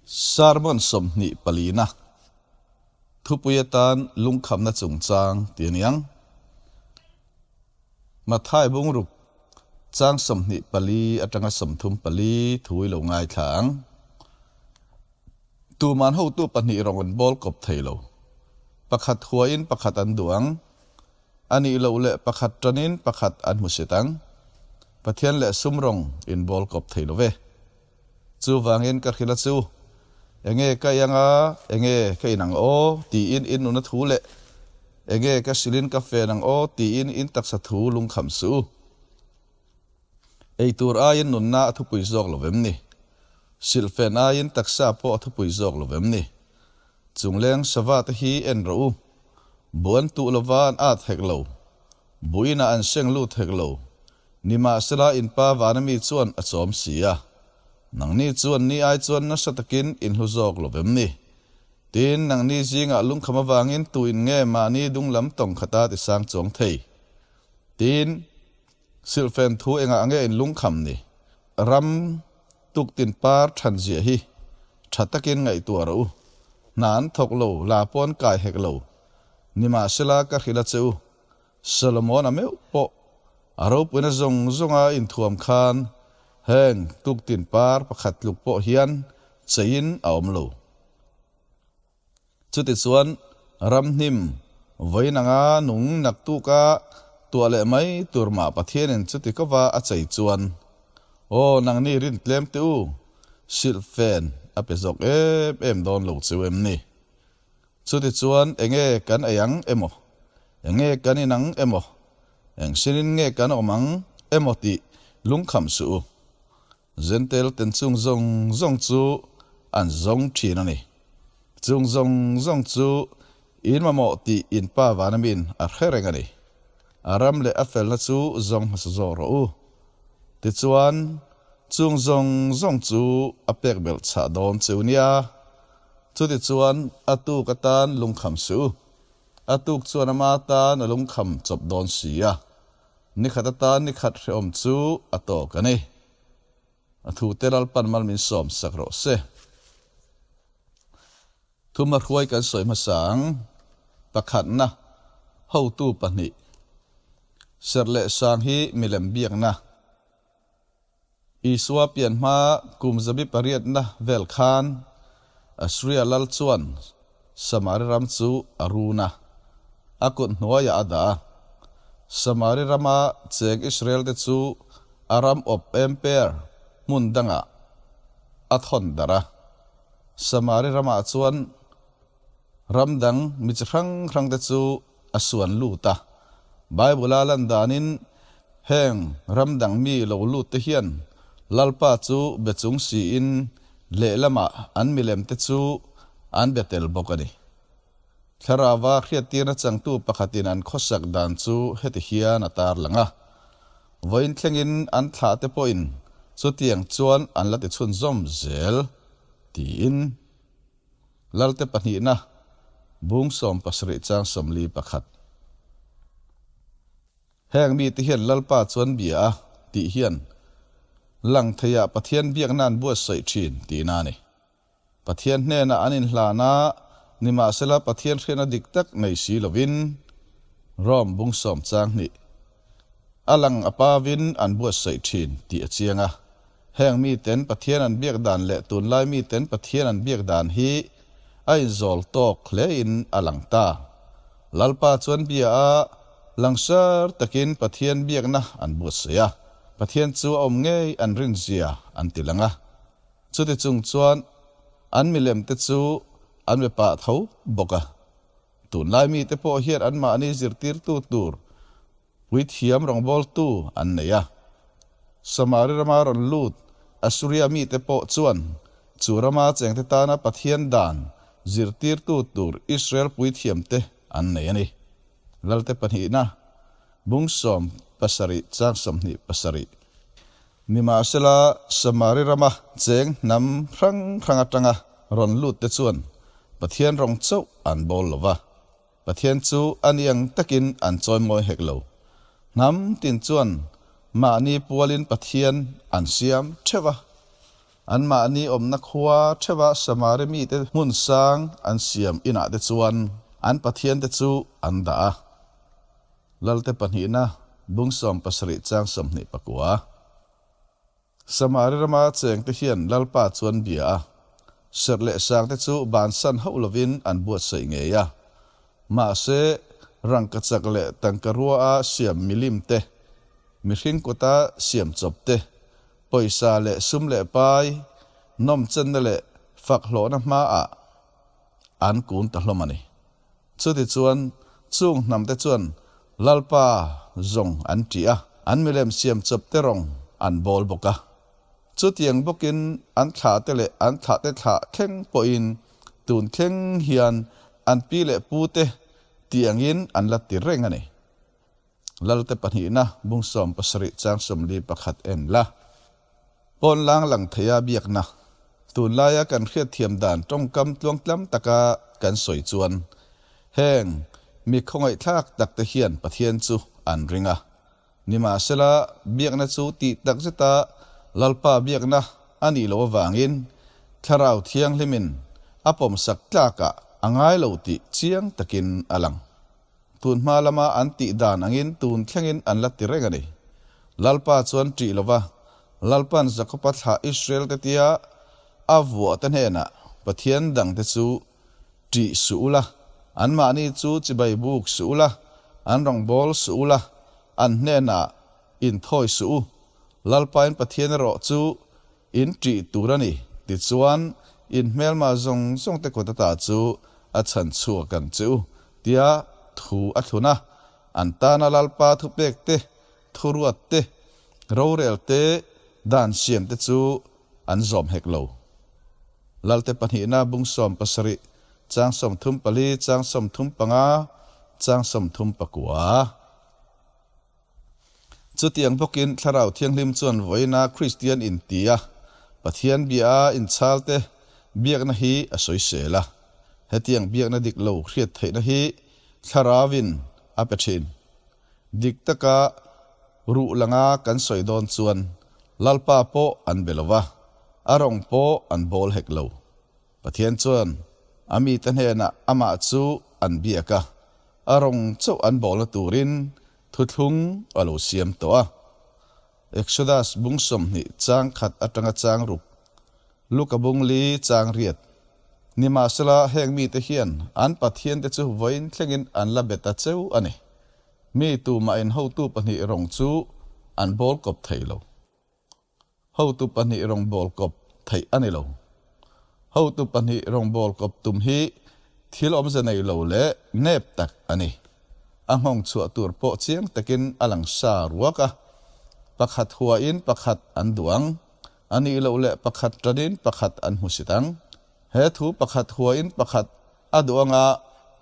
Sermon 24 na thupui atan lungkhamna chungchang ti a ni ang. Mathai bungruk chang 24 atanga 34 thu i lo ngaithla ang. Tuman hotu pahnih rawng an bawl kawp thei lo. Pakhat huain pakhat an duh ang. A nih loh leh pakhat tanin pakhat an hmusit ang. Pathian leh sum rawng in bawl kawp thei lo ve. Chuvangin ka hrilh a chu, Enge ka iang a, enge ka in ang aw? tiin in nuna thu leh, Enge ka hrilhin ka fen ang aw? tiin in taksa thu lungkham suh u. Ei tur aiin nunna a thupui zawk lo vem ni? Silhfen aiin taksa pawh a thupui zawk lo vem ni? Chungleng sava te hi en rawh u. Bu an tuh lova an at hek lo. Buinah an seng lut hek lo. Nimahsela in pa vana mi chuan a chawm si a, Nangni chuan ni ai chuan nasa takin in hlu zawk lo vem ni? Tin, nangni zingah lungkham avangin tu in nge mahni dunglam tawng khata ti sang chuang thei? Tin, silhfen thu engah nge in lungkham ni? Ram tuktin par than ziah hi tha takin ngaihtuah rawh u. Hna an thawk lo, la pawn kai hek lo. Nimahsela ka hrilh a che u, Solomon-a meuh pawh a ropuina zawng zawnga inthuam khan heng tuktin par pakhat tluk pawh hian cheiin a awm lo. Chutichuan ramhnim vawiin anga nung naktuka tuah leh mai tur mah Pathianin chuti kova a chei chuan, Aw nangni rin tlem teh u, silhfen a pe zawk em em dawn lo cheu em ni? Chutichuan enge kan ei ang emaw, enge kan in ang emaw, eng sinin nge kan awm ang emaw tih lungkham suh u. Zentel ten chung zawng zawng chu an zawng thin a ni. Chung zawng zawng chu in mamawh tih in pa vana min a hre reng a ni. A ram leh a felna chu zawng hmasa zawk rawh u. Tichuan, chung zawng zawng chu a pek belh chhah dawn cheu nia. Chutichuan, a tuk atan lungkham suh u. A tuk chuan ama tan a lungkham chawp dawn si a. Ni khat atan ni khat hrehawm chu a tawk a ni. A thute Lalpan mal min sawm sak rawh se. Thuma hruai kan sawi hmasa ang. Pakhatna, hotu pahnih. Serh leh sang hi milem biakna. Isua pian hma kum zabi pariatna vel khan Assyria lal chuan Samari ram chu a run a, a kut hnuaiah a dah a. Samari rama cheng Israel-te chu a ram awp emper hmun dangah a thawn darh a. Samari ramah chuan ram dang mi chi hrang hrangte chu a suan lut a. Bible-a lan danin heng ram dang mi lo lut te hian Lalpa chu be chung siin lehlamah an milem te chu an be tel bawk a ni. Thlarauva hriattirna changtu pakhatin an khawsak dan chu heti hian a tarlang a, Vawiin thlengin an thlah te pawhin chutiang chuan an la tichhunzawm zel, tiin. Lalte pahnihna, bung 70 chang 41. Heng mite hian Lalpa chuan bia a tih hian lang theiah Pathian biakna an buatsaih thin tihna a ni. Pathian hnenah an inhlan a, nimahsela Pathian hriatna dik tak nei si lovin Rom bung sawm chang hnih a lang a pavin an buatsaih thin tih a chiang a. Heng miten Pathian an biak dan leh tunlai miten Pathian an biak dan hi a inzawl tawk hlein a lang ta. Lalpa chuan bia a, langsar takin Pathian biakna an buatsaih a, Pathian chu a awm ngei an rinzia an ti lang a. Chuti chung chuan an milemte chu an be pah tho bawk a. Tunlai mite pawh hian anmahni zirtirtu tur Puithiam rawngbawltu an nei a. Samari rama rawn lut Assuria mite pawh chuan chu rama chengte tana Pathian dan zirtirtu tur Israel puithiamte an nei a ni. Lalte pahnihna, bung 70 chang 27. Nimahsela, Samari rama cheng hnam hrang hrang atanga rawn lutte chuan Pathian rawng chauh an bawl lo va. Pathian chu a ni ang takin an chawimawi hek lo. Hnam tin chuan mahni pualin Pathian an siam theuh a. Anmahni awmna khua theuha Samari mite hmun sang an siam inah te chuan an pathiante chu an dah a. Lalte pahnihna bung 70 chang 29. Samari rama chengte hian Lalpa chuan bia a, serh leh sangte chu bansan hauh lovin an buatsaih ngei a. Mahse, rangkachak leh tangka rua-a siam milim te, mihring kuta siam chawp te, pawisa leh sum leh pai, nawmchenna leh fak hlawhna hmaah an kun ta hlawm a ni. Chutichuan, chung hnamte chuan Lalpa zawng an ṭih a, an milem siam chawpte rawng an bawl bawk a. Chutiang bawkin an thlahte leh an thlahte thlah thleng pawhin tun thleng hian an pi leh pute tiangin an la ti reng a ni. Lalte pahnihna bung 70 chang 41 en la. Pawn lang lang theia biakna. Tunlaia kan hriatthiam dan tawngkam tluangtlam taka kan sawi chuan heng mi khawngaihthlak takte hian Pathian chu an ring a. Nimahsela, biakna chu tih tak zeta Lalpa biakna a nih loh avangin Thlarau Thianghlimin a pawmsak tlakah a ngai lo tih chiang takin a lang. Tun hma lama an tih dan angin tun thlengin an la ti reng a ni. Lalpa chuan ṭih lova Lalpa'n Jakoba thlah Israel te tia a vuah te hnenah Pathian dangte chu ṭih suh ula, anmahni chu chibai buk suh ula, an rawngbâwl suh ula, an hnênah inthawi suh u. Lalpain Pathian erawh chu in ṭih tûr a ni. Tichuan, in hmelma zawng zawngte kut ata chu a chhan chhuak ang che u, tia thu a thlun a. An tâna Lalpa thupêk te, thuruat te, rorêl te, dan siam te chu an zawm hek lo. Lalte pahnihna bung 70, chang 34, chang 35, chang 39. Chutiang bawkin Thlarau Thianghlim chuan vawiina Kristian intia Pathian bia inchhalte biakna hi a sawisel a. Hetiang biakna dik lo hriat theihna hi Thlarauvin a pe thin. Dik taka ruh langa kan sawi dawn chuan Lalpa pawh an be lo va, a rawng pawh an bawl hek lo. Pathian chuan a mite hnenah amah chu an biak a, a rawng chauh an bawlna turin thuthlung a lo siam tawh a. Exodus bung 20 chang khat atanga chang ruk, Luka bung li chang riat. Nimahsela heng mite hian an Pathiante chu vawiin thlengin an la be ta cheu a ni. Mi tumahin hotu pahnih rawng chu an bawl kawp thei lo. Hotu pahnih rawng bawl kawp theih a ni lo. Hotu pahnih rawng bawl kawp tum hi thil awmze nei lo leh nep tak a ni. A nghawng chhuah tur pawh chiang takin a lang sa ruak a. Pakhat huain pakhat an duh ang. A nih loh leh pakhat tanin pakhat an hmusit ang. He thu pakhat huain pakhat a duh anga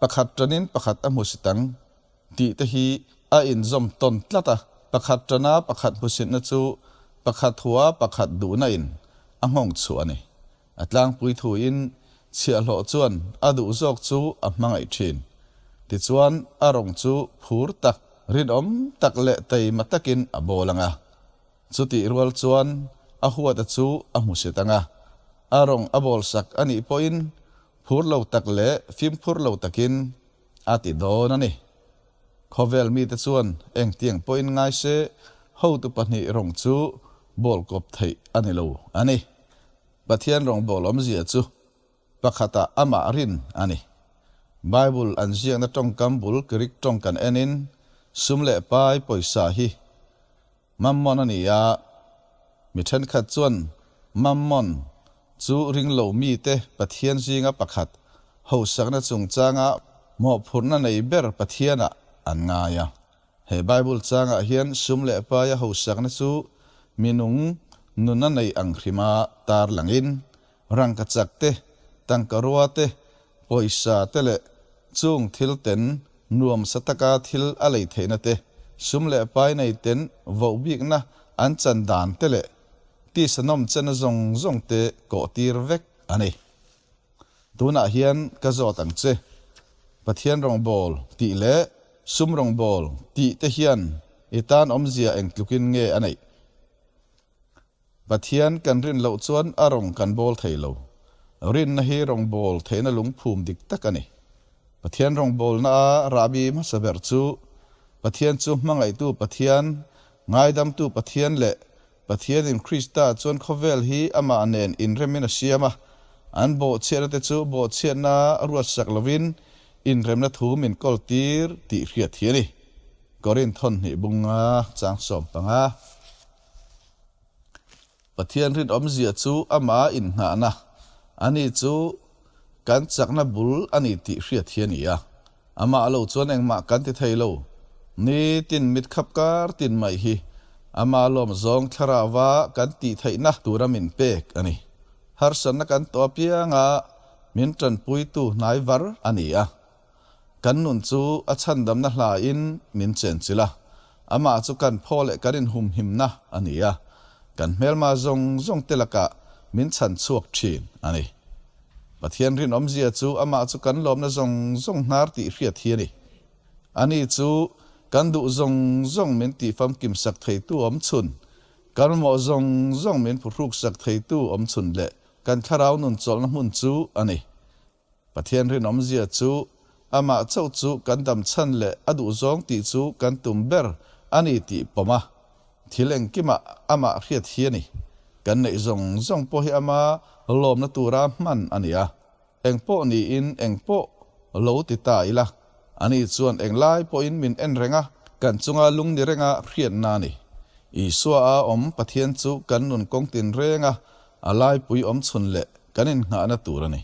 pakhat tanin pakhat a hmusit ang tih te hi a inzawm tawn tlat a. Pakhat tana pakhat hmusitna chu pakhat hua pakhat duhna in a nghawng chhuah a ni. A tlangpui thuin chhiahhlawh chuan a duh zawk chu a hmangaih thin. Tichuan a rawng chu phur tak, rinawm tak leh taima takin a bawl ang a. Chutih rual chuan a huata chu a hmusit ang a, a rawng a bawlsak a nih pawhin phur lo tak leh fimkhur lo takin a ti dawn a ni. Khawvel mite chuan engtiang pawhin ngai se hotu pahnih rawng chu bawl kawp theih a ni lo a ni. Pathian rawng bawl awmzia chu pakhatah amah rin a ni. Bible an ziakna tawngkam bul Greek tawng kan enin sum leh pai pawisa hi Mammon a ni a, mi thenkhat chuan Mammon chu ringlo mite Pathian zinga pakhat hosakna chungchanga mawhphurhna nei ber Pathianah an ngai a. He Bible changah hian sum leh paia hosakna chu minung nuna nei ang hrima tar langin rangkachak te, tangka rua te, pawisa te leh chung thil ten nuamsa taka thil a lei theihna te, sum leh pai nei ten voh bikna an chan dan te leh tisa nawm chena zawng zawng te kawh tir vek a ni. Tunah hian ka zawt ang che, Pathian rawngbawl tih leh sum rawngbawl tih te hian i tan awmzia eng tlukin nge a neih? Pathian kan rin loh chuan a rawng kan bawl thei lo. Rinna hi rawngbâwl theihna lungphum dik tak a ni. Pathian rawngbâwlna a rahbi hmasa ber chu Pathian chu hmangaihtu Pathian, ngaidamtu Pathian leh Pathianin Krista chuan khawvel hi amah nen inremin a siam a, an bawhchhiatna te chu bawhchhiatna ruatsak lovin inremna thu min kawltir tih hriat hi a ni. Korinth thawnhnih bunga chang 15. Pathian rinawmzia chu amah inngahna, ani chu kan chakna bul a ni tih hriat hi a ni a. Amah lo chuan engmah kan ti thei lo. Nitin mitkhap kar tin mai hi ama lawmzawng thlarauva kan tih theihna tura min pek a ni. Harsatna kan tawh apianga min tanpuitu hnai var a ni a. Kan nun chu a chhandamna hlain min chenchilh a, amah chu kan phaw leh kan inhumhimna a ni a, kan hmelma zawng zawng te lakah min chhan chhuak thin a ni. Pathian rinawmzia chu amah chu kan lawmna zawng zawng hnar tih hriat hi a ni. Ani chu kan duh zawng zawng min tihfamkim sak theitu awm chhun, kan mamawh zawng zawng min phuhruk sak theitu awm chhun leh kan thlarau nun chawlhna hmun chu a ni. Pathian rinawmzia chu amah chauh chu kan dam chhan leh a duhzawng tih chu kan tum ber a ni tih pawm a, thil engkimah amah hriat hi a ni. Kan neih zawng zawng pawh hi ama lawmna tura hman a ni a, engpawh niin engpawh lo ti ta ila, ani chuan englai pawhin min en reng a, kan chunga lung ni renga hriatna a ni. Isua a awm Pathian chu kan nun kawng tinreng a, a laipui awm chhun leh kan innghahna tur a ni.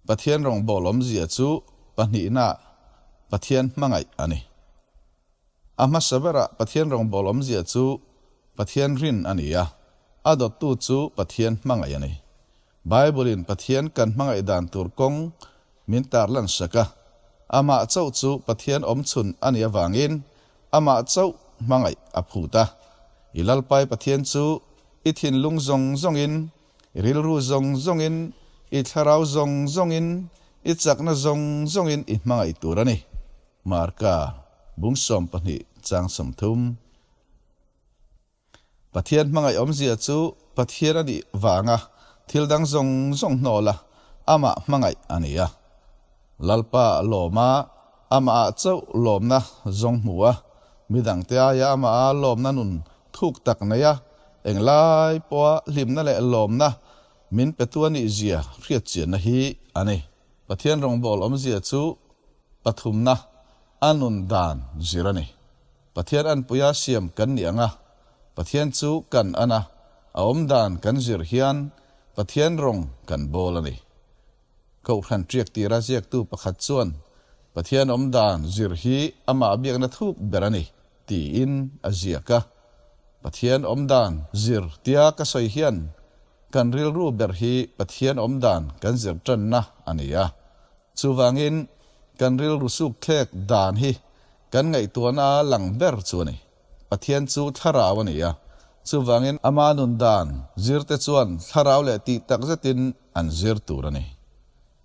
Pathian rawngbâwl awmzia chu pahnihnaah Pathian hmangaih a ni. A hmasa berah Pathian rawngbâwl awmzia chu Pathian rin a ni a, a dawttu chu Pathian hmangaih a ni. Bible-in Pathian kan hmangaih dan tur kawng min tarlan sak a, amah chauh chu Pathian awmchhun a nih avangin amah chauh hmangaih a phut a. I Lalpai Pathian chu i thinlung zawng zawngin I rilru zawng zawngin, i thlarau zawng zawngin, i chakna zawng zawngin i hmangaih tur a ni. Marka, bung 20 chang 30. Pathian hmangaih awmzia chu Pathian a nih vanga thil dang zawng zawng hnawl a, amah hmangaih a ni a. Lalpa lawma amahah chauh lawmna zawng hmu a, midangte aia amaha lawmna nun Thuk tak nei a, englai pawha hlimna leh lawmna min petu a nih zia hriatchianna hi a ni. Pathian rawngbâwl awmzia chu pathumna a nun dan zir a ni. Pathian anpuia siam kan nih ang a, Pathian chu kan an a, a awm dan kan zir hian Pathian rawng kan bâwl a ni. Kohhran ṭiak tira ziaktu pakhat chuan, Pathian awm dan zir hi amah biakna thuk ber a ni. Tiin a ziak a. Pathian awm dan zir tia ka sawi hian kan rilru ber hi Pathian awm dan kan zir tanna a ni a. Chuvangin kan rilru sukthlek dan hi kan ngaihtuahna lang ber chu a ni. Pathian chu thlarau a ni a, chuvangin ama nun dan zirte chuan thlarau leh tih tak zetin an zir tur a ni.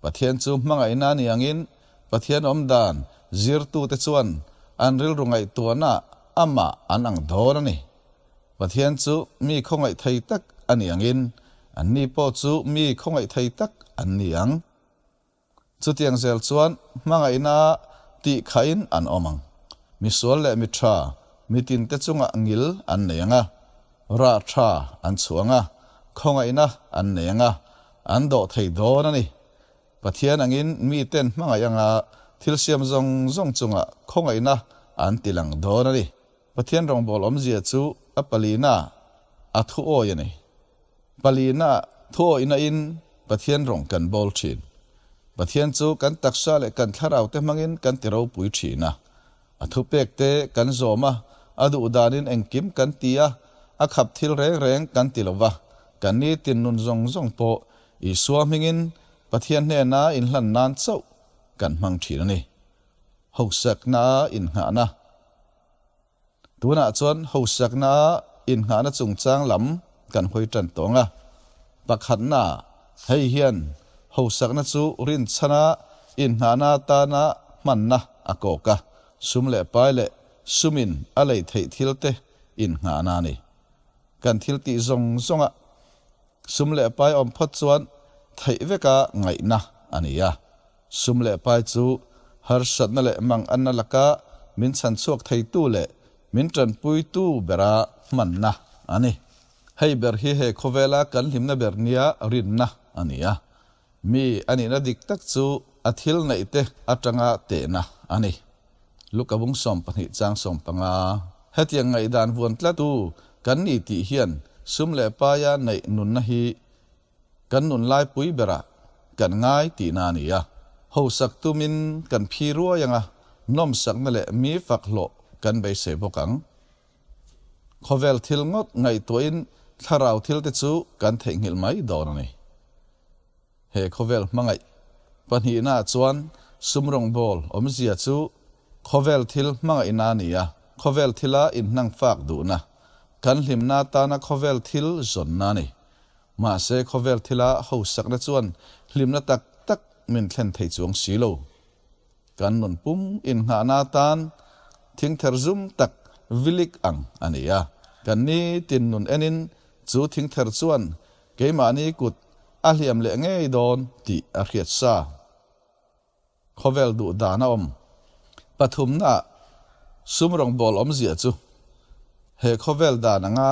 Pathian chu hmangaihna a ni angin Pathian awm dan zirtute chuan an rilru ngaihtuahna amah an ang dawn a ni. Pathian chu mi khawngaih thei tak a ni angin anni pawh chu mi khawngaih thei tak an ni ang. Chutiang zel chuan hmangaihna tih khain an awm ang. Misual leh mi tha, mitinte chungah ngil an nei ang a, rah tha an chhuah ang a, khawngaihna an nei ang a, an dawh thei dawn a ni. Pathian angin miten hmangaih anga thil siam zawng zawng chungah khawngaihna an ti lang dawn a ni. Pathian rawngbâwl awmzia chu a palina a thu awi a ni. Palina thu awihna in Pathian rawng kan bâwl ṭhin. Pathian chu kan taksa leh kan thlarau te hmangin kan ti ropui ṭhin a. A thupek te kan zawm a, a duh danin engkim kan ti a, a khap thil reng reng kan ti lo va, kan nitin nun zawng zawng pawh Isua hmingin Pathian hnena inhlan nan chauh kan hmang thin a ni. Hosakna inngahna Tunah chuan hosakna inngahna chungchang lam kan hawi tan tawng a. Pakhatna, hei hian hosakna chu rinchhana inngahna atana hmanna a kawk a, sum leh pai leh sumin a lei theih thilte innghahna a ni. Kan thil tih zawng zawnga sum leh pai awm phawt chuan theih veka ngaihna a ni a. Sum leh pai chu harsatna leh manganna laka min chhan chhuak theitu leh min tanpuitu bera hmanna a ni. Hei ber hi he khawvela kan hlimna ber nia rinna a ni a. Mi a nihna dik tak chu a thil neih te atanga tehna a ni. Luka bung 12 chang 15. Hetiang ngaihdan vuan tlatu kan ni tih hian sum leh paia neih nunna hi kan nun laipui berah kan ngai tihna a ni a. Hausak tumin kan phi ruai anga nawmsakna leh mi fak hlawh kan beisei bawk ang. Khawvel thil ngawt ngaihtuahin thlarau thil te chu kan theihnghilh mai dawn a ni. He khawvel hmangaih pahnihna chuan sum rawngbâwl awmzia chu khawvel thil hmangaihna a ni a, khawvel thila inhnangfâk duhna, kan hlimna atana khawvel thil zawnna a ni. Mahse khawvel thila hosakna chuan hlimna tak tak min thlen thei chuang si lo. Kan nun pum innghahna atan thingther zum tak vilik ang a ni a. Kan nitin nun enin chu thingther chuan keimahni kut a hliam leh ngei dawn tih a hriat sa. Khawvel duh dan a awm. Pathumnaah sum rawngbâwl awmzia chu he khawvel dan anga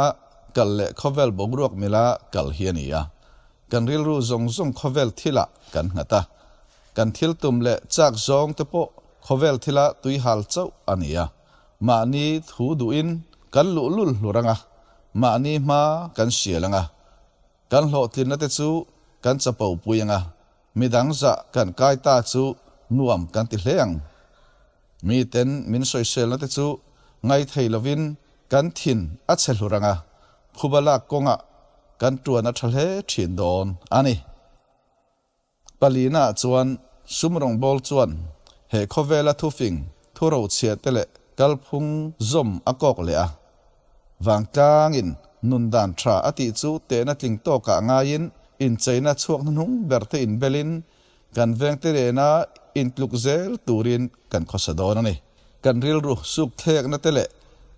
kal leh khawvel boruak mila kal hi a ni a. Kan rilru zawng zawng khawvel thilah kan nghat a. Kan thil tum leh chak zawng te pawh khawvel thila tui hal chauh a ni a, mahni thu duhin kan luhlul hlur ang a, mahni hma kan sial ang a, kan hlawhtlinna te chu kan chapo pui ang a, midang zah kan kai ta chu nuam kan ti hle ang. Miten min sawiselna te chu ngaithei lovin kan thin a chhe hlur ang a, phuba lak kawngah kan tuan a tha hle thin dawn a ni. Palina chuan sum rawngbâwl chuan he khawvela thufing, thurochhia te leh kalphung zawm a kawk leh a. Vangtlangin nun dan tha a tih chu tehna tling tawkah ngaiin incheina chhuak hnuhnung ber te inbelin kan vengte nena intluk zel turin kan khawsa dawn a ni. Kan rilru suk thlekna te leh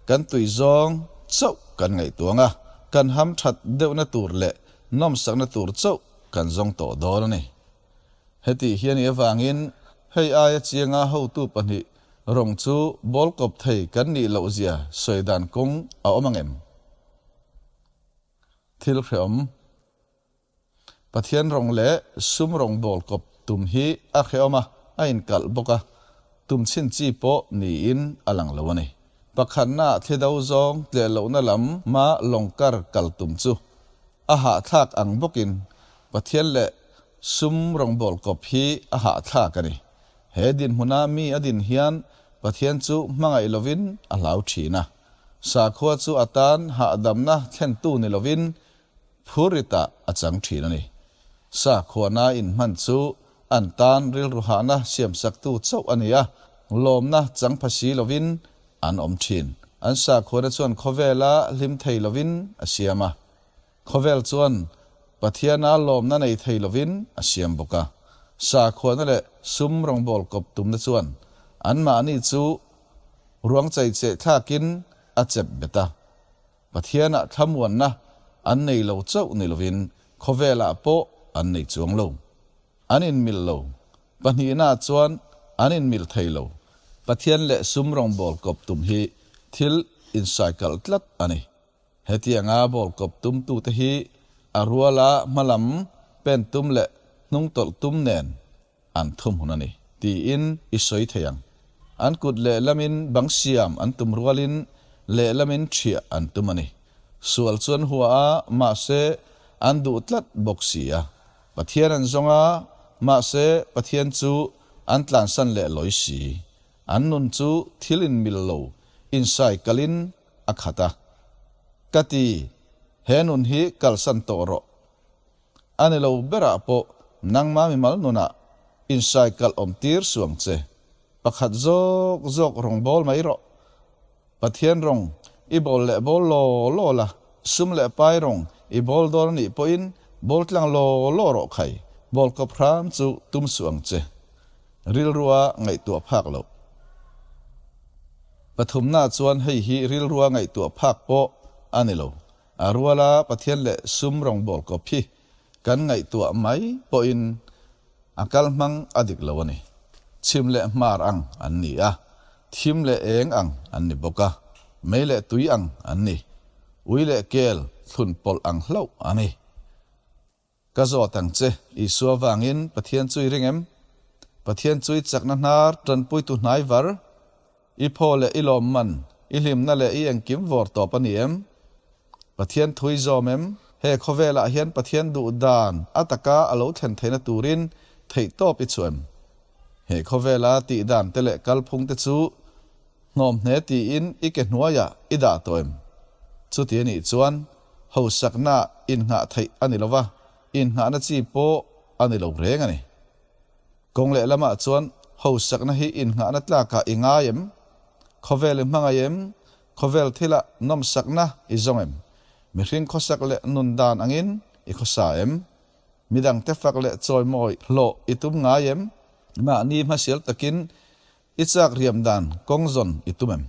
kan tui zawng chauh kan ngaihtuang a, kan hamthat deuhna tur leh nawmsakna tur chauh kan zawng tawh dawn a ni. Hetih hian i avangin hei aia chianga hotu pahnih rawng chu bawl kawp thei kan nih loh zia sawi dan kawng a awm ang em? Thil hrehawm. Pathian rawng leh sum rawng bawl kawp tum hi a hrehawm a, a inkalh bawk a, tum chhin chi pawh niin a lang lo a ni. Pakhatnaah thli do zawng tleh lohna lam ma lawng kar kal tum chu a hahthlak ang bawkin Pathian leh sum rawngbâwl kawp hi a hahthlak a ni. He dinhmuna mi a din hian Pathian chu hmangaih lovin a hlau thin a. Sakhua chu a tan hahdamna thlentu ni lovin Phurritah a chang thin a ni. Sakhuana inhman chu an tan rilru hahna siamsaktu chauh a ni a, lawmna chang pha si lovin an awm thin. An sakhuana chuan khawvela hlim thei lovin a siam a. Khawvel chuan Pathiana lawmna nei thei lovin a siam bawk a. Sakhuana leh sum rawngbâwl kawp tumna chuan anmahni chu ruang cheicheh thlakin a chep bet a. Pathianah thlamuanna an nei lo chauh ni lovin khawvelah pawh an nei chuang lo. An inmil lo. Pahnihnaah chuan an inmil thei lo. Pathian leh sum rawngbâwl kawp tum hi thil insaikalh tlat a ni. Hetianga bawl kawp tumtute hi a ruala hmalam pen tum leh hnungtawlh tum nen an thumhun a ni, tiin i sawi thei ang. An kut lehlamin bang siam an tum rualin lehlamin ṭhiah an tum a ni. Sual chu an hua a, mahse an duh tlat bawk si a. Pathian an zawng a, mahse Pathian chu an tlansan leh lawi si. An nun chu thil inmil lo, insai kalin a khat a. Ka ti, he nun hi kalsan tawh rawh. A ni lo berah pawh nangma mimal nunah insai kalh awm tir suang che. Pakhat zawk zawk rawng bawl mai rawh. Pathian rawng i bawl leh bawl law law la, sum leh pai rawng i bawl dawn a nih pawhin bawl tlang law law rawh khai, bawl kawp hram chu tum suh ang che. Rilrua ngaihtuah phak loh. Pathumna chuan hei hi rilrua ngaihtuah phak pawh a ni lo. A ruala Pathian leh sum rawngbâwl kawp hi kan ngaihtuah mai pawhin a kalhmang a dik lo a ni. Chhim leh hmar ang an ni a, thim leh eng ang an ni bawk a, mei leh tui ang an ni, ui leh kel thlun pawlh ang hlauh a ni. Ka zawt ang che, Isua vangin Pathian chu i ring em? Pathian chu i chakna hnar tanpuitu hnai var, i phaw leh i lawmman, i hlimna leh i engkim vawr tawp a ni em? Pathian thu i zawm em? He khawvelah hian Pathian duh dan a taka a lo thlen theihna turin theihtawp i chhuah em? He khawvela tih dan te leh kalphung te chu hnawmhne tiin i ke hnuaiah i dah tawh em? Chuti a nih chuan Hausakna innghah theih a ni lo va, innghahna chi pawh a ni lo reng a ni. Kawng leh lamah chuan hausakna hi innghahna tlakah i ngai em? Khawvel i hmangaih em? Khawvel thilah nawmsakna i zawng em? Mihring khawsak leh nun dan angin i khawsa em? Midangte fak leh chawimawi hlawh i tum ngai em? Mahni hmasial takin i chak riam dan kawng zawn i tum em?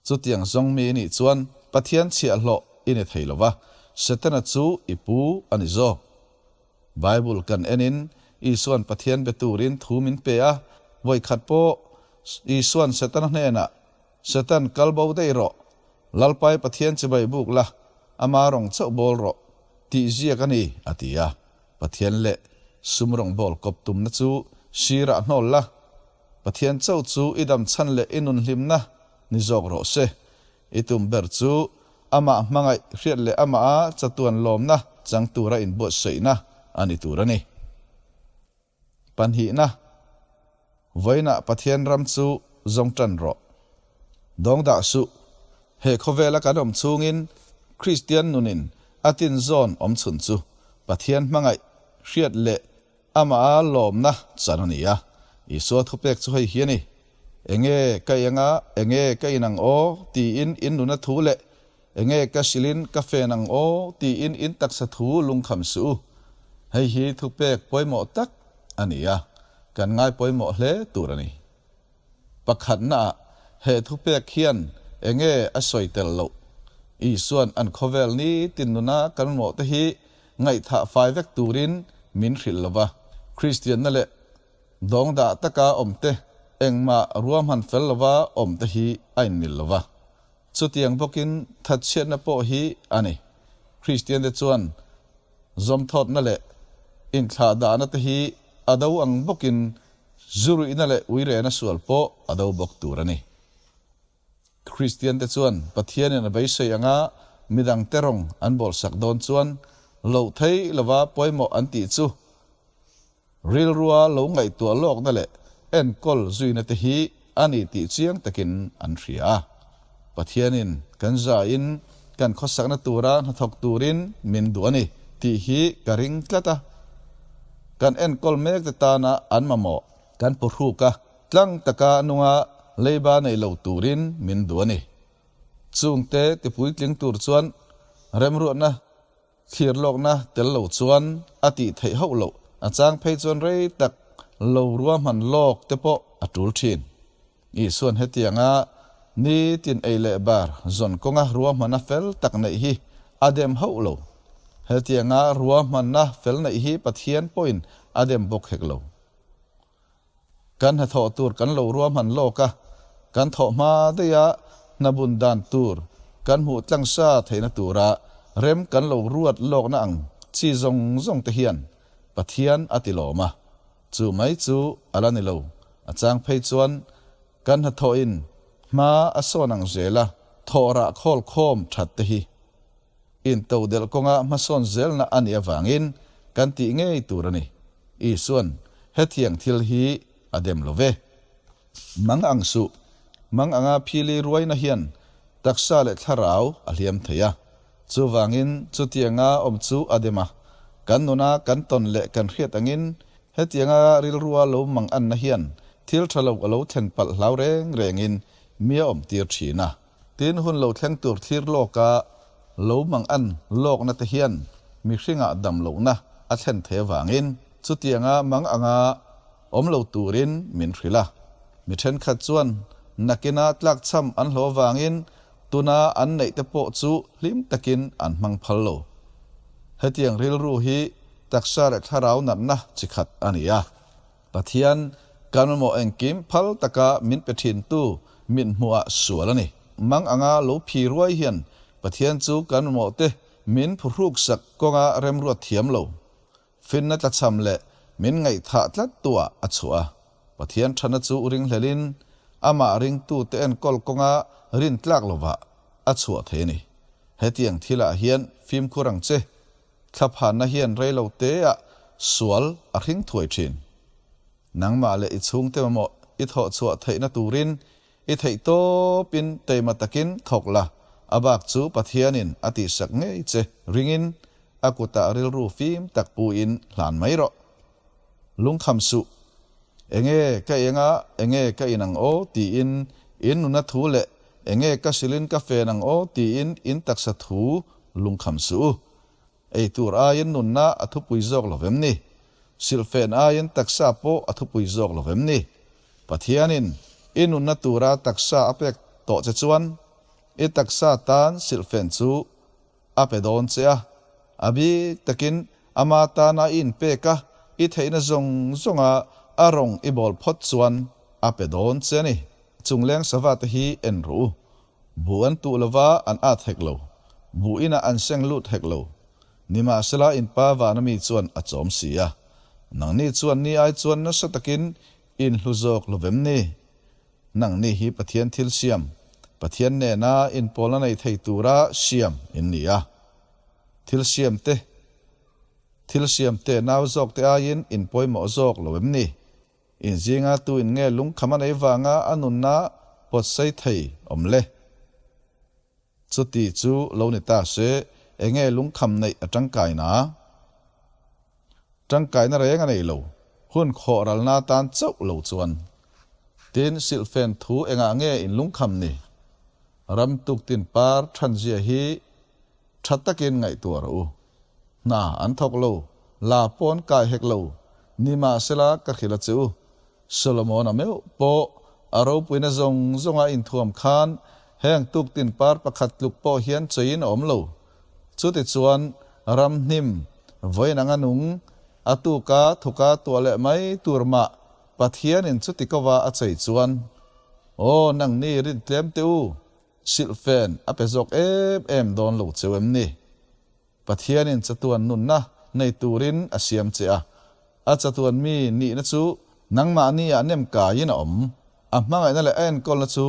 Chutiang zawng mi i nih chuan Pathian chhiahhlawh i ni thei lo va, Setana chu i pu a ni zawk. Bible kan enin Isua'n Pathian be turin thu min pe a, vawikhat pawh Isua'n Setana hnenah, Setan kal bo daih rawh, Lalpai Pathian chibai buk la, ama rawng chauh bawl rawh, tih ziak a ni, a ti a. Pathian leh sum rawngbâwl kawp tumna chu sirah hnawl la, Pathian chauh chu i dam chhan leh i nun hlimna ni zawk rawh se. I tum ber chu amah hmangaih hriat leh amaha chatuan lawmna chang tura inbuatsaihna a ni tur a ni. Pahnihna, Vawiinah Pathian ram chu zawng tan rawh. Dawng dah suh. He khawvela kan awm chhungin Kristian nunin a tinzawn awm chhun chu Pathian hmangaih hriat leh Amaha lawmna chan a ni a, Isua thupek chu hei hi a ni, Enge ka eng a, enge ka in ang aw? tiin in nuna thu leh, Enge ka silin ka fen ang aw? tiin in taksa thu lungkham suh u. Hei hi thupek pawimawh tak a ni a, kan ngai pawimawh hle tur a ni. Pakhatnaah, he thupek hian enge a sawi tel loh? Isua'n an khawvel nitin nuna kan mawhte hi ngaihthah fai vek turin min hrilh lo va. Kristianna leh dawngdah taka awmte engmah ruahman fel lova awmte hi a inmil lo va. Chutiang bawkin thatchhiatna pawh hi a ni. Kristiante chuan zawmthawtna leh inthlahdahna te hi a do ang bawkin Zuruihna leh uirena sual pawh a do bawk tur a ni. Kristiante chuan Pathianin a beisei anga midangte rawng an bawlsak dawn chuan loh theih lova pawimawh an tih chu rilrua lo ngaihtuah lawkna leh enkawl zuina te hi a ni tih chiang takin an hria a. Pathianin kan zain kan khawsakna tura hnathawk turin min duh a ni tih hi ka ring tlat a. Kan enkawl mek te tana an mamawh kan pawhruk a, tlang taka nunga leiba nei lo turin min duh a ni. Chungte tipuitling tur chuan remruatna thlir lawkna tel lo chuan a tih theih hauh loh, a chang phei chuan rei tak lo ruahman lawk te pawh a tul thin. Isuan hetianga nitin ei leh bar zawn kawnga ruahmanna fel tak neih hi a dem hauh lo. Hetianga ruahmanna fel neih hi Pathian pawhin a dem bawk hek lo. Kan hnathawh tur kan lo ruahman lawk a, kan thawh hma daiha hna bun dan tur kan hmuh tlangsa theihna tura rem kan lo ruat lawkna ang chi zawng zawng te hian Pathian a ti lawm a. Chu mai chu a la ni lo, a chang phei chuan kan hnathawhin hma a sawn ang zel a, thawh rah khawl khawm that te hi Intodelh kawnga hmasawn zelna a nih avangin kan tih ngei tur a ni. Isua'n hetiang thil hi a dem lo ve. Mang ang suh, mang anga phili ruaina hian taksa leh thlarau a hliam thei a. Chuvangin chutianga awm chu a dem a. Kan nuna kan tawn leh kan hriat angin hetianga rilrua lo mang anna hian thil tha lo a lo thlen palh hlau reng rengin mi a awmtir thin a. Tin, hun lo thleng tur thlir lawka lo mang an lawkna te hian mihringah dam lohna a thlen thei avangin chutianga mang anga awm lo turin min hrilh a. Mi thenkhat chuan nakina tlakchham an hlawh avangin Tuna an neih te pawh chu hlim takin an hmang phal lo. Hetiang rilru hi taksa leh thlarau natna chi khat a ni a. Pathian kan mamawh engkim phal taka min pe thintu mit hmuhah sual a ni. Mang anga lo phi ruai hian Pathian chu kan mamawh te min phuhruksak kawnga remruat thiam lo. Finna tlachham leh min ngaihthah tlat tuah a chhuah a. Pathian thana chu ringhlelin amah ringtute enkawl kawnga rintlak lovah a chhuah thei a ni. Hetiang thilah hian fimkhur ang che. Thlaphanna hian reilo teah sual a hring thuai thin. Nangmah leh i chhungte mamawh i thawh chhuah theihna turin I theih tawpin teima takin thawk la, a bak chu Pathianin a tihsak ngei che ringin a kutah rilru fim tak puin hlan mai rawh. Lungkham suh. Enge ka eng a, enge ka in ang aw tiin in nuna thu leh enge ka silin ka fen ang aw tiin in taksa thu lungkham suh u. Ei tur aiin nunna a thupui zawk lo vem ni? Silhfen aiin taksa pawh a thupui zawk lo vem ni? Pathianin i nunna tura taksa a pek tawh che chuan i taksa tan silhfen chu a pe dawn che a. A bik takin ama tana i inpek a, i theihna zawng zawnga a rawng i bawl phawt chuan a pe dawn che a ni. Chungleng sava te hi en rawh u. Buh an tuh lova an at hek lo, buh inah an seng lut hek lo. Nimahsela in pa vana mi chuan a chawm si a, nangni chuan ni ai chuan nasa takin in hlu zawk lo vem ni? Nangni hi Pathian thil siam, Pathian nena inpawlna nei thei tura siam in ni a. Thil siam te, thil siam te nau zawk te aiin in pawimawh zawk lo em ni? Inzinga tu in nge lungkham a nei vanga a nunna pawt sei thei awm le? Chuti chu lo ni ta se, enge lungkham neih a tangkaina? Tangkaina reng a nei lo, hun khawh ralna tan chauh lo chuan. Tin, silhfen thu engah nge in lungkham ni? Ram tuktin par thanzia hi tha takin ngaihtuah rawh u. Hna an thawk lo, la pawh an kai hek lo. Nimahsela ka hrilh a che u, Solomon-a meuh pawh a ropuina zawng zawnga inthuam khan heng tuktin par pakhat tluk pawh hian cheiin a awm lo. Chutichuan ram hnim, vawiin anga nung, a tuka thuka tuah leh mai tur mah Pathianin chuti kova a chei chuan, Aw nangni rintlem teh u, Silhfen a pe zawk em em dawn lo cheu em ni? Pathianin chatuan nunna nei turin a siam che a, a chatuan mi nihna chu nangmahni ah nem kaiin a awm. A hmangaihna leh a enkawlna chu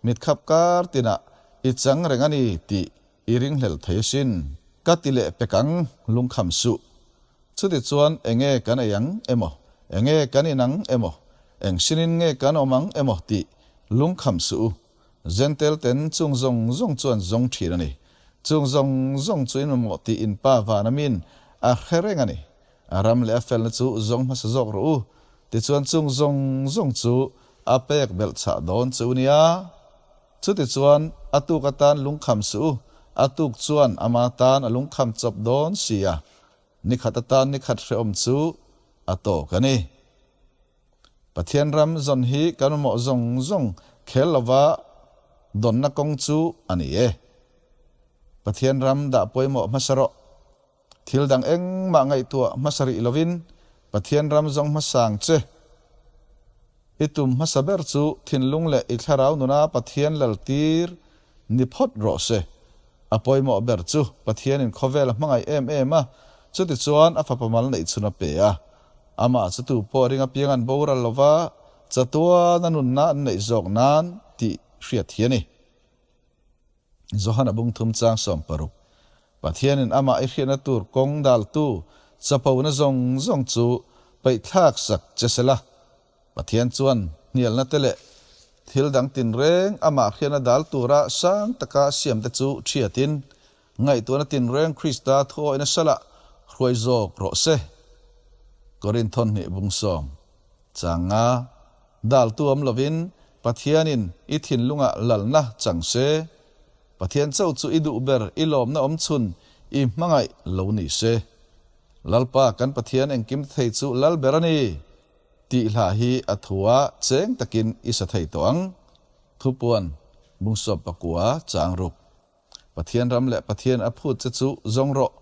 mitkhap kar tinah i chang reng a ni tih i ringhlel thei asin. Ka ti leh pek ang, lungkham suh. Chutichuan enge kan ei ang emaw, enge kan in ang emaw, eng sinin nge kan awm ang emaw tih lungkham suh u. Zentel ten chung zawng zawng chu an zawng thin a ni. Chung zawng zawng chu in mamawh tih in Pa van amin a hre reng a ni. A ram leh a felna chu zawng hmasa zawk rawh u. Tichuan chung zawng zawng chu a pek belh chhah dawn che u nia. Chutichuan a tuk atan lungkham suh u, a tuk chuan ama tan a lungkham chawp dawn si a. Ni khat atan ni khat hrehawm chu a tawk a ni. Pathian ram zawn hi kan mamawh zawng zawng khel lova dawnna kawng chu a ni e. Pathian ram dah pawimawh hmasa rawh. Thil dang engmah ngaihtuah hmasa rih lovin Pathian ram zawng hmasang che. I tum hmasa ber chu thinlung leh i thlarau nuna Pathian laltir ni phawt rawh se. A pawimawh ber chu Pathianin khawvel a hmangaih em em a, chutichuan a fapa mal neih chhun a pe a. Amah chu tu pawh ring apiang an boral lova, chatuan a nunna an neih zawk nan tih hriat hi a ni. Johana bungthum chang 60. Pathianin amah i hriatna tur kawng daltu chapona zawng zawng chu peihthlak sak che sela. Pathian chuan hnialna te leh thil dang tinreng amah hriatna dal tura sang taka siamte chu thiatin, ngaihtuahna tinreng Krista thuawihna salah hruai zawk rawh se. Korinthon hnih bung sawm. Changa daltu awm lovin Pathianin i thinlungah lalna chang se. Pathian chauh chu i duh ber, i lawmna awm chhun, i hmangaih lo ni se. Lalpa kan Pathian engkim thei chu lal ber a ni tih hla hi a thua cheng takin i sa thei tawh ang. Thupuan. Bung 19 chang ruk. Pathian ram leh Pathian a phut che chu zawng rawh.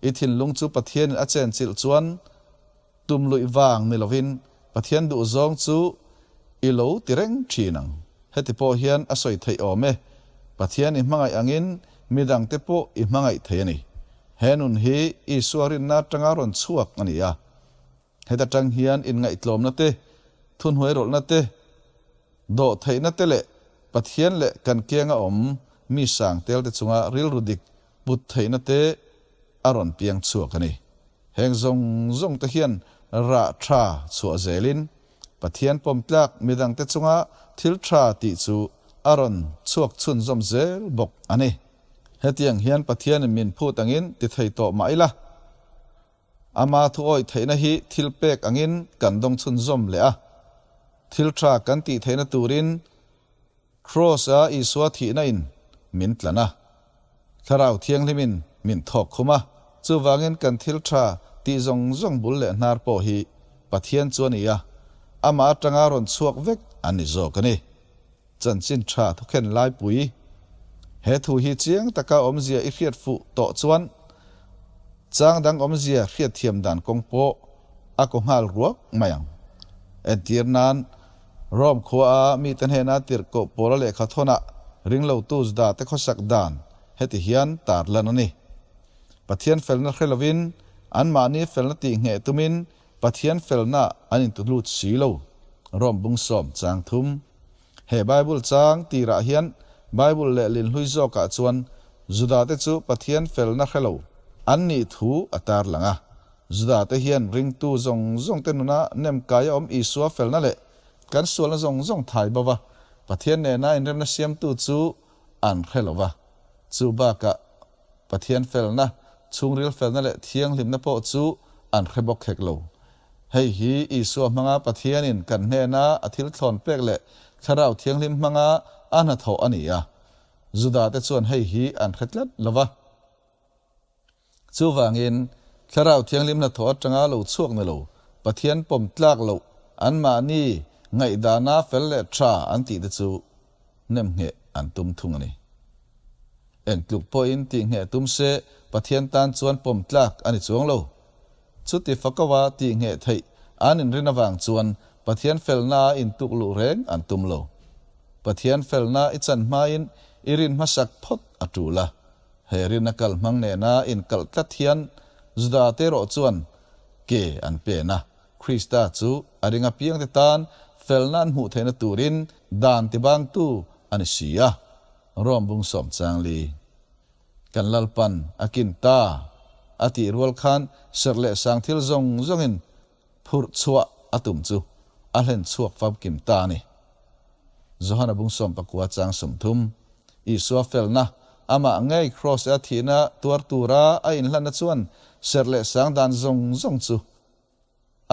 I thinlung chu Pathianin a chenchilh chuan tum luih vang ni lovin Pathian duhzawng chu i lo ti reng thin ang. Heti pawh hian a sawi theih awm e, Pathian i hmangaih angin midangte pawh i hmangaih thei a ni. He nun hi Isua rinna atanga rawn chhuak a ni a. Heta tang hian inngaihtlawmna te, thuhnuairawlhna te, dawhtheihna te leh Pathian leh kan kianga awm mi sang telte chunga rilru dik put theihna te a rawn piang chhuak a ni. Heng zawng zawng te hian rah tha chhuah zelin Pathian pawm tlak midangte chunga thil tha tih chu a rawn chhuak chhunzawm zel bawk a ni. Hetiang hian Pathianin min phut angin ti thei tawh mah ila, Ama thu awih theihna hi thil pek angin kan dawng chhunzawm leh a. Thil tha kan tih theihna turin Kraws-a Isua thihna in min tlan a. Thlarau Thianghlimin min thawk khum a. Chuvangin kan thil tha tih zawng zawng bul leh hnar pawh hi Pathian chu a ni a, amah atanga rawn chhuak vek an ni zawk a ni. Chanchin tha thukhen laipui. He thu hi chiang taka awmzia i hriat fuh tawh chuan chang dang awmzia hriat thiam dan kawng pawh a kaw nghal ruak mai ang. Entir nan, Rome khua a mite hnena tirhkoh Paula lehkha thawnah ringlotu Juda te khawsak dan heti hian tar lan a ni. Pathian felna hre lovin anmahni felna tihngheh tumin Pathian felna an intulut si lo. Rom bung sawm chang thum. He Bible chang tirah hian Bible leh linhlui zawkah chuan Judate chu Pathian felna hre lo an nih thu a tarlang a. Judate hian ringtu zawng zawngte nuna nemkai a awm Isua felna leh kan sualna zawng zawng thai bo va, Pathian nena inremna siamtu chu an hre lo va. Chu bakah Pathian felna, chhungril felna leh thianghlimna pawh chu an hre bawk hek lo. Hei hi Isua hmanga Pathianin kan hnena a thil thlawn pek leh Thlarau Thianghlim hmanga a hnathawh a ni a. Judate chuan hei hi an hre tlat lo va. Chuvangin, Thlarau Thianghlim hnathawh atanga lo chhuak ni lo, Pathian pawm tlak loh, anmahni ngaihdana fel leh tha an tihte chu nemngheh an tum thung a ni. Eng tluk pawhin tihngheh tum se Pathian tan chuan pawm tlak a ni chuang lo. Chuti fakawa tihngheh theih an inrin avang chuan Pathian felnaa intuk luh reng an tum lo. Pathian felna i chan hmain i rin hmasak phawt a tul a. He rinna kal hmang nena inkalh tlat hian Juda te erawh chuan ke an pen a. Krista chu a ring apiangte tan felna an hmuh theihna turin dan tibangtu a ni si a. Rom bung sawm chang li. Kan Lalpan a kin ta a tih rual khan serh leh sang thil zawng zawngin phurh chhuah a tum chu a hlen chhuak famkim ta a ni. Johana bung sawm pakua chang 30. Isua felna, amah ngei Kraws a thihna tuar tura a inhlanna chuan serh leh sang dan zawng zawng chu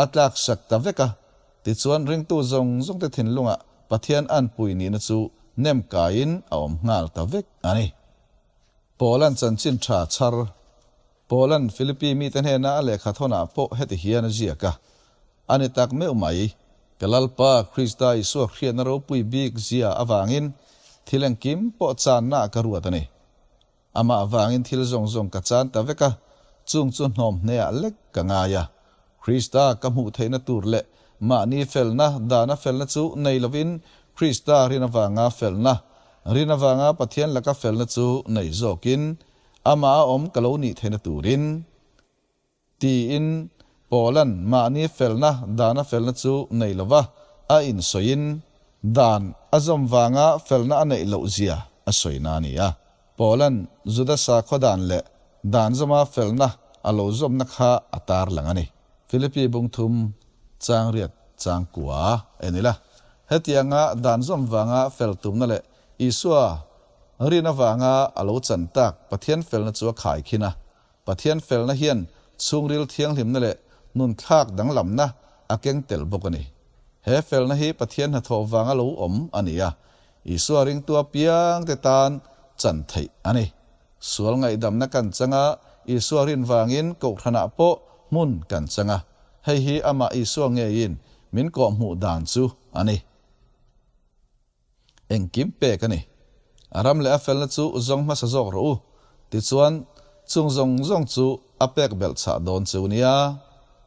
A tlak sak ta vek a, tichuan ringtu zawng zawngte thinlungah Pathian anpui nihna chu nem kaiin a awm nghal ta vek a ni. Paula'n chanchin tha chhar Paula'n Philippi mite hnena a lehkha thawnah pawh heti hian a ziak a, A ni tak meuh mai, ka Lalpa Krista Isua hriatna ropui bik zia avangin thil engkim pawh channa ka ruat a ni. Amah avangin thil zawng zawng ka chan ta vek a, chung chu hnawm hneah lek ka ngai a. Krista ka hmuh theihna tur leh mahni felna, dana felna chu nei lovin Krista rin avanga felna, rin avanga Pathian laka felna chu nei zawkin Amah a awm ka lo nih theihna turin. Tiin Paula'n mahni felna dana felna chu nei lova a insawiin dan a zawm vanga felna a neih loh zia a sawina a ni a. Paula'n Juda sakhaw dan leh dan zawma felna a lo zawmna kha a tarlang a ni. Philippi bung thum chang riat chang kua en ila. Hetianga dan zawm vanga fel tumna leh Isua rin avanga a lo chan tak Pathian felna chu a khaikhin a. Pathian felna hian chhungril thianghlimna leh nunthlak danglamna a keng tel bawk a ni. He felna hi Pathian hnathawh vanga lo awm a ni a, Isua ringtu apiangte tan chan theih a ni. Sual ngaihdamna kan chang a, Isua rin vangin Kohhranah pawh hmun kan chang a, hei hi amah Isua ngeiin min kawhhmuh dan chu a ni. Engkim pek a ni. A ram leh a felna chu zawng hmasa zawk rawh u, tichuan chung zawng zawng chu a pek belh chhah dawn cheu nia.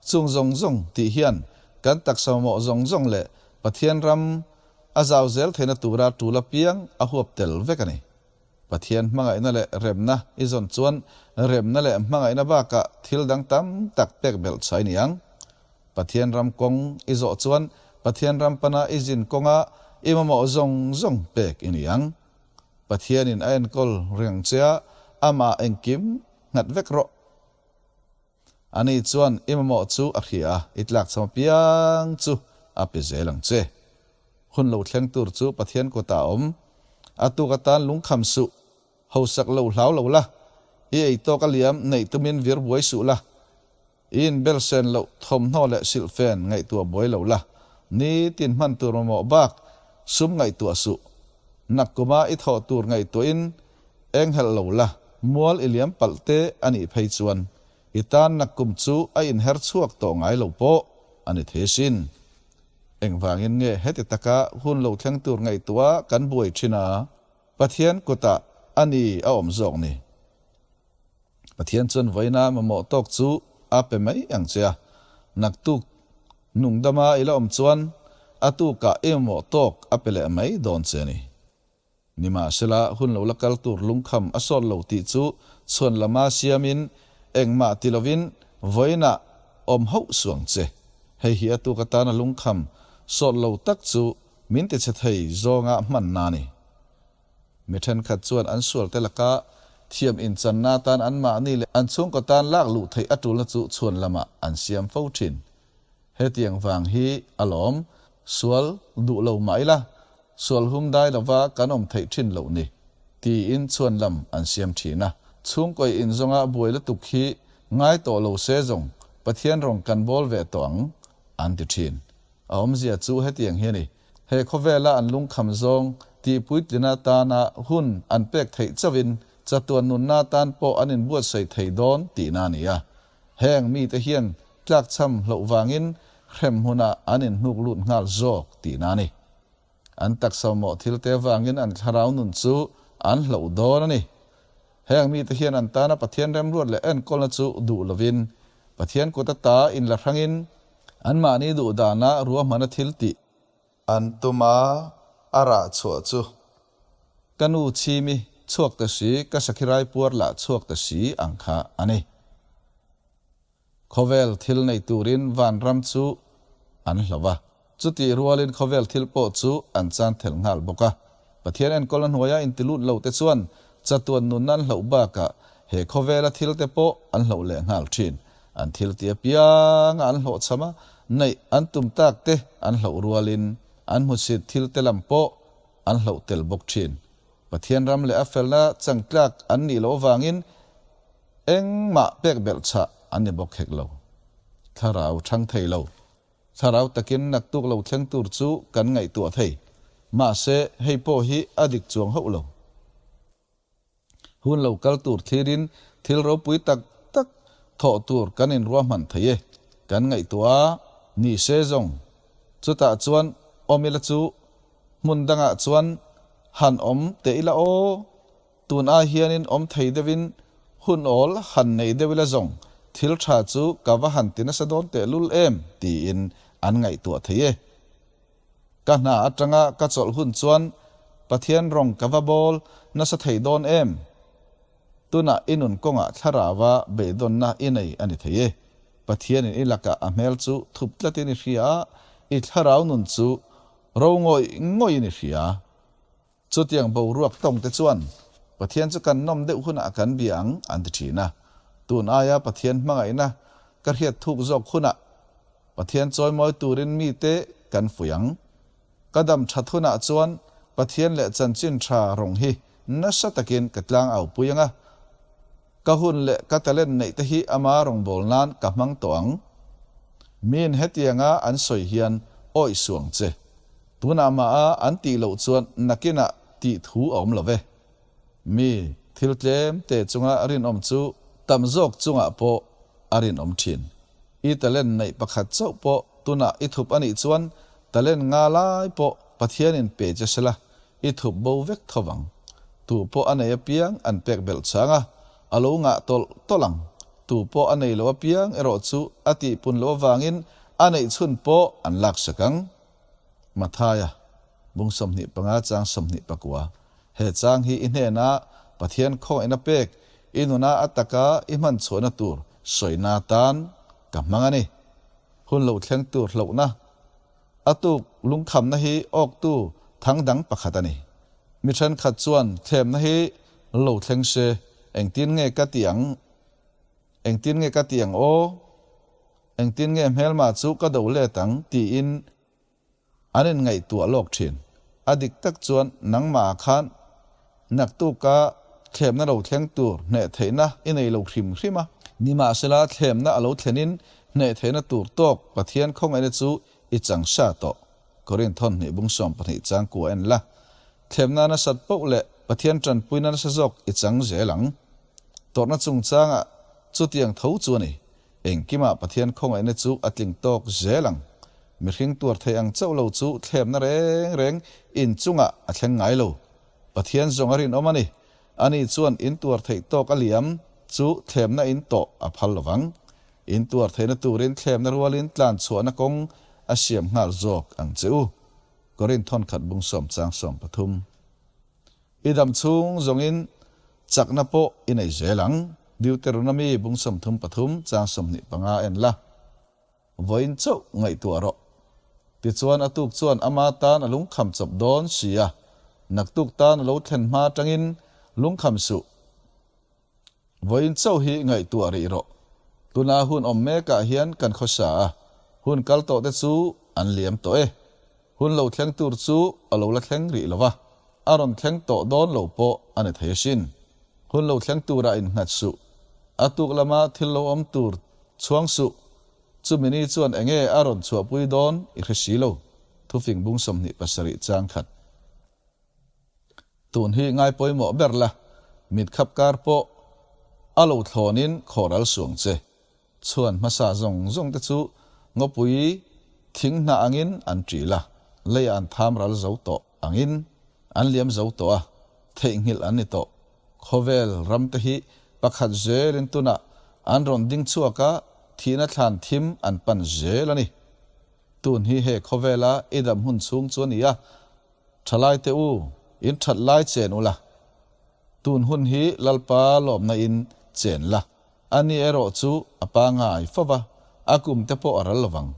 Chung zawng zawng tih hian kan taksa mamawh zawng zawng leh Pathian ram a zau zel theihna tura tul apiang a huap tel vek a ni. Pathian hmangaihna leh remna i zawn chuan remna leh hmangaihna bakah thil dang tam tak pek belh chhai ni ang. Pathian ram kawng i zawh chuan Pathian ram pana i zin kawnga i mamawh zawng zawng pek i ni ang. Pathianin a enkawl reng che a, amah engkim nghat vek rawh. Ani chuan i mamawh chu a hria a, i tlakchham apiang chu a pe zel ang che. Hun lo thleng tur chu Pathian kutah a awm. A tuk atan lungkham suh, hausak lo hlau lo la, i ei tawk a liam neih tumin vir buai suh la, i inbel sen loh thawmhnaw leh silhfen ngaihtuah buai lo la, nitin hman tur mamawh bak sum ngaihtuah suh. Nakkuma i thawh tur ngaihtuahin eng helh lo la, mual i liam palh te a nih phei chuan i tan nakkum chu a inher chhuak tawh ngai lo pawh a ni thei asin. Engvangin nge heti taka hun lo thleng tur ngaihtuah kan buai thin a, Pathian kutah a ni a awm zawk ni? Pathian chuan vawiina mamawh tawk chu a pe mai ang che a, naktuk nungdama i la awm chuan a tukah i mamawh tawk a pe leh mai dawn che a ni. Nimahsela, hun lo la kal tur lungkham a sawt lo tih chu chhuan lama siamin engmah ti lovin vawiinah awm hauh suang che. Hei hi a tuk atana lungkham sawt lo tak chu min tichhe thei zawnga hmanna a ni. Mi thenkhat chuan an sualte laka thiam inchanna atan anmahni leh an chhungkaw tan lak luh theih a tulna chu chhuan lamah an siam fo thin. Hetiang vang hi a lawm, sual duh lo mah ila, sual hum dai lova kan awm theih thin loh ni, tiin chhuan lam an siam thin a. Chhungkawi inzawnga buai lutuk hi ngai tawh lo se zawng Pathian rawng kan bawl ve tawh ang, an ti thin. A awmzia chu hetiang hi a ni, he khawvela an lungkham zawng tihpuitlina tana hun an pek theih chauhin chatuan nunna tan pawh an inbuatsaih thei dawn tihna a ni a. Heng mite hian tlakchham hloh vangin hrem hmunah an inhnuk lut nghal zawk tihna a ni. An taksa mawh thilte vangin an thlarau nun chu an hloh dawn a ni. Heng mite hian an tana Pathian remruat leh enkawlna chu duh lovin, Pathian kut ata inla hrangin, anmahni duh dana ruahmana thil tih an tum a, a rah chhuah chu. Ka nu chhimi chhuak ta si, ka sakhirai puar lah chhuak ta si ang kha a ni. Khawvel thil nei turin vanram chu an hlo a, chutih rualin khawvel thil pawh chu an chan thelh nghal bawk a. Pathian enkawlna hnuaia intilut lo te chuan chatuan nunna an hloh bakah he khawvela thil te pawh an hloh leh nghal thin. An thil ti apianga an hlawhchham a, neih an tum tak te an hloh rualin an hmusit thil te lam pawh an hloh tel bawk thin. Pathian ram leh a felna changtlak an nih loh avangin engmah pek belh chhah an ni bawk hek lo. Thlarau thang thei lo. Thlarau takin naktuk lo thleng tur chu kan ngaihtuah thei. Mahse, hei pawh hi a dik chuang hauh lo. Hun lo kal tur thlirin thil ropui tak tak thawh tur kan inruahman thei e. Kan ngaihtuah a, ni se zawng. Chutah chuan awm ila chu hmun dangah chuan han awm teh ila aw. Tun ai hianin awm thei deuhin hun awl han nei deuh ila zawng thil tha chu ka va han ti nasa dawn tehlul em tiin an ngaihtuah thei e. Ka hna atanga ka chawlh hun chuan Pathian rawng ka va bawl nasa thei dawn em? Tunah i nun kawngah thlarauva beidawnna i nei a ni thei e. Pathianin i lakah a hmel chu thup tlatin i hria a, i thlarau nun chu ro ngawih ngawihin i hria. Chutiang boruak tawngte chuan Pathian chu kan nawm deuh hunah kan bia ang an ti thin a. Tun aia Pathian hmangaihna ka hriat thuk zawk hunah Pathian chawimawi turin mite kan fuih ang. Ka dam that hunah chuan Pathian leh chanchin tha rawng hi nasa takin ka tlang au pui ang a. Ka hun leh ka talent neih te hi ama rawngbâwl nan ka hmang tawh ang. Miin hetianga an sawi hian awih suh ang che. Tunah mah a an tih loh chuan nakinah tih thu a awm lo ve. Mi thil tlem te chunga rinawm chu tam zawk chungah pawh a rinawm thin. I talent neih pakhat chauh pawh tunah i thup a nih chuan talent nga lai pawh Pathianin pe che sela i thup bo vek tho vang. Tu pawh a nei apiang an pek belh chang a, a lo ngah tawlh tawlh ang. Tu pawh a nei lo apiang erawh chu a tihpun loh avangin a neih chhun pawh an laksak ang. Mathaia, bung 25 chang 24. He chang hi i hnena Pathian khawngaihna pek i nuna a taka i hman chhuahna tur sawina atan ka hmang a ni. Hun lo thleng tur hlauhna a tuk lungkhamna hi awktu thang dang pakhat a ni. Mi thenkhat chuan thlemna hi lo thleng se engtin nge ka ti ang, engtin nge ka ti ang aw, engtin nge hmelma chu ka do let ang tiin An inngaihtuah lawk thin. A dik tak chuan nangmah ah khan naktuka thlemna lo thleng tur hneh theihna i nei lo hrim hrim a. Nimahsela thlemna a lo thlenin hneh theihna tur tawk Pathian khawngaihna chu i chang sa tawh. Korinth thawnhnih bung 12 chang kua en la. Thlemna nasat poh leh Pathian tanpuina nasa zawk i chang zel ang. Tawrhna chungchangah chutiang tho chu a ni. Engkimah Pathian khawngaihna chu a tling tawk zel ang. Mihring tuar thei ang chauh lo chu thlemna reng reng in chungah a thleng ngai lo. Pathian zawng a rinawm a ni. Ani chuan in tuar theih tawk a liam chu thlemna in tawh a phal lo vang. In tuar theihna turin thlemna rualin tlan chhuahna kawng a siam nghal zawk ang che u. Korinth thawnkhat bung sawm chang 13. I dam chhung zawngin chakna pawh i nei zel ang. Deuteronomy bung 33 chang 25 en la. Vawiin chauh ngaihtuah rawh. Tichuan a tuk chuan ama tan a lungkham chawp dawn si a, naktuk tan a lo thlen hma atangin lungkham suh. Vawiin chauh hi ngaihtuah rih rawh. Tuna hun awm mekah hian kan khawsa a, hun kal tawh te chu an liam tawh e. Hun lo thleng tur chu a lo la thleng rih lo va, a rawn thleng tawh dawn lo pawh a ni thei asin. Hun lo thleng turah innghat suh. A tuk lama thil lo awm tur chhuang suh. Chumi ni chuan enge a rawn chhuahpui dawn i hre si lo. Thufing bung 27 chang khat. Tun hi ngai pawimawh ber la, mit khap kar pawh a lo thlawnin khawhral suang che. Chhuan hmasa zawng zawng te chu ngawpui thing hnah angin an ṭil a, leiah an tham ral zo tawh angin an liam zo tawh a, theihnghilh an ni tawh. Khawvel ram te hi pakhat zelin tunah an rawn ding chhuak a, thihna thlan thim an pan zel a ni. Tun hi he khawvela i dam hun chhung chu a ni a, Thalai te u, in that lai chen ula, tun hun hi Lalpa lawmna in chen la, a ni erawh chu a pangai fo va, a kum te pawh a ral lovang.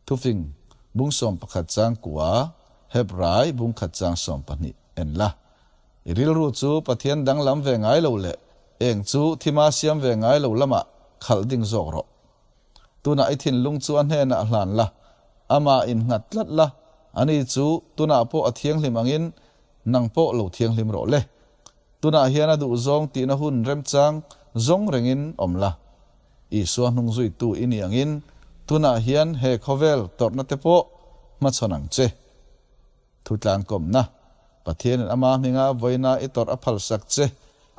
Thufing, bung 11 chang kua, Hebrai bung khat chang 12 en la. I rilru chu Pathian danglam ve ngai lo leh eng chu thima siam ve ngai lo lamah khalh ding zawk rawh. Tunah i thinlung chu a hnenah hlan la, amah innghat tlat la, ani chu tunah pawh a thianghlim angin nang pawh lo thianghlim rawh le. Tunah hian a duhzawng tihna hun remchang zawng rengin awm la. Isua hnungzuitu i nih angin tunah hian he khawvel tawrhna te pawh hmachhawn ang che. Thutlangkawmna, Pathianin ama hminga vawiina i tawrh a phalsak che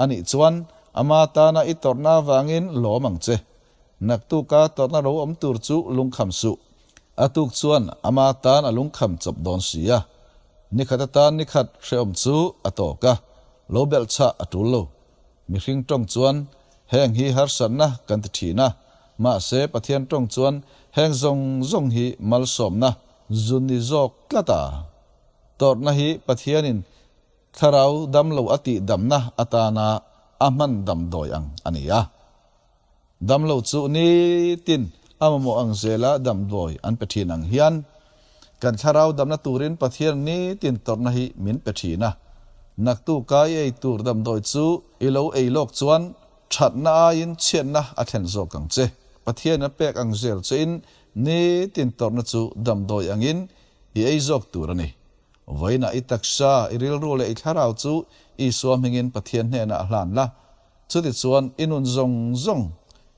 a nih chuan ama tana i tawrhna avangin lawm ang che. Naktuka tawrhna ro awm tur chu lungkham suh. A tuk chuan ama tan a lungkham chawp dawn si a. Nikhat atan nikhat hrehawm chu a tawk a, lo belhchhah a tul lo. Mihring tawng chuan heng hi harsatna kan ti thin a, mahse Pathian tawng chuan heng zawng zawng hi malsawmna zu ni zawk tlat a. Tawrhna hi Pathianin thlarau damlo a tih damna atana a hman damdawi ang a ni a. Damlo chu nitin a mamawh ang zela damdawi an pe thin ang hian kan thlarau damna turin Pathian nitin tawrhna hi min pe thin a. Naktuka i ei tur damdawi chu i lo ei lawk chuan thatna aiin chhiatna a thlen zawk ang che. Pathian a pek ang zel chein nitin tawrhna chu damdawi angin i ei zawk tur a ni. Vawiinah i taksa, i rilru leh i thlarau chu Isua hmingin Pathian hnenah a hlan la. Chutichuan i nun zawng zawng,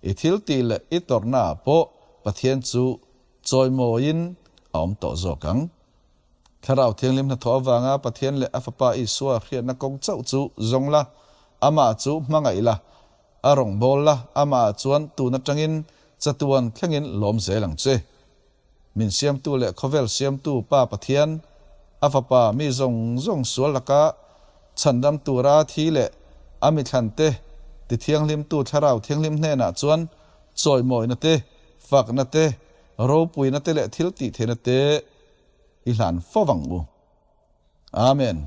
i thil tih leh i tawrhnaah pawh Pathian chu chawimawiin a awm tawh zawk ang. Thlarau Thianghlim hnathawh avanga Pathian leh a Fapa Isua hriatna kawng chauh chu zawng la, amah chu hmangaih la, a rawngbâwl la, amahah chuan tun aṭangin chatuan thlengin lawm zel ang che. Min siamtu leh khawvel siamtu Pa Pathian, a Fapa mi zawng zawng sual laka. Chhandam tura thi leh a mithlante tithianghlimtu Thlarau Thianghlim hnenah chuan chawimawina te, fakna te, ropuina te leh thiltihtheihna te i hlan fo vang u. Amen.